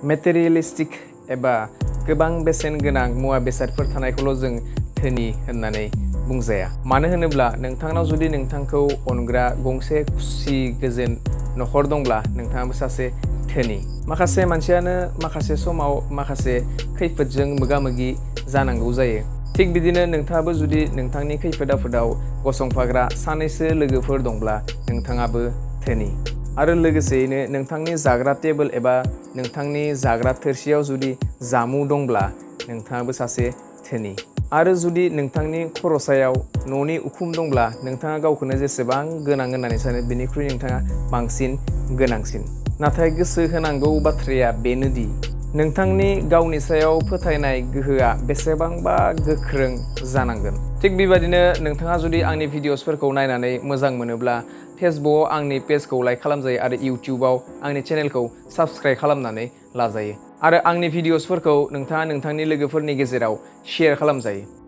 Materialistic एबा गोबां बेसेन गोनां मुवा बेसादफोर थानायखौल' जों धोनि होननानै बुंजाया। मानो होनोब्ला नोंथांनाव जुदि नोंथांखौ अनग्रा गंसे खुसि गोजोन नखर दंब्ला नोंथाङाबो सासे धोनि। माखासे मानसियानो माखासे समाव माखासे खैफोदजों मोगा-मोगि जानांगौ जायो। थिग बिदिनो नोंथाङाबो जुदि नोंथांनि खैफोद आफोदाव गसंफाग्रा सानैसो लोगोफोर दंब्ला नोंथाङाबो धोनि। आरो लोगोसेयैनो नोंथांनि जाग्रा टेबोल एबा नोंथांनि जाग्रा थोरसियाव जुदि जामु दंब्ला नोंथाङाबो सासे धोनि। आरो जुदि नोंथांनि खर'सायाव न'नि उखुम दंब्ला नोंथाङा गावखौनो जेसेबां गोनां होननानै सानो बेनिख्रुइ नोंथाङा बांसिन गोनांसिन। नाथाय गोसो होनांगौ बाथ्राया बेनोदि नोंथांनि गावनि सायाव फोथायनाय गोहोआ बेसेबांबा गोख्रों जानांगोन। थिग बेबादिनो नोंथाङा जुदि आंनि भिडिअ'सफोरखौ नायनानै मोजां मोनोब्ला फेसबुकआव आंनि पेजखौ लाइक खालामजायो आरो इउटिउबाव आंनि चेनेलखौ साबस्क्राइब खालामनानै लाजायो। आरो आंनि भिडिअ'सफोरखौ नोंथाङा नोंथांनि लोगोफोरनि गेजेराव शेयार खालामजायो।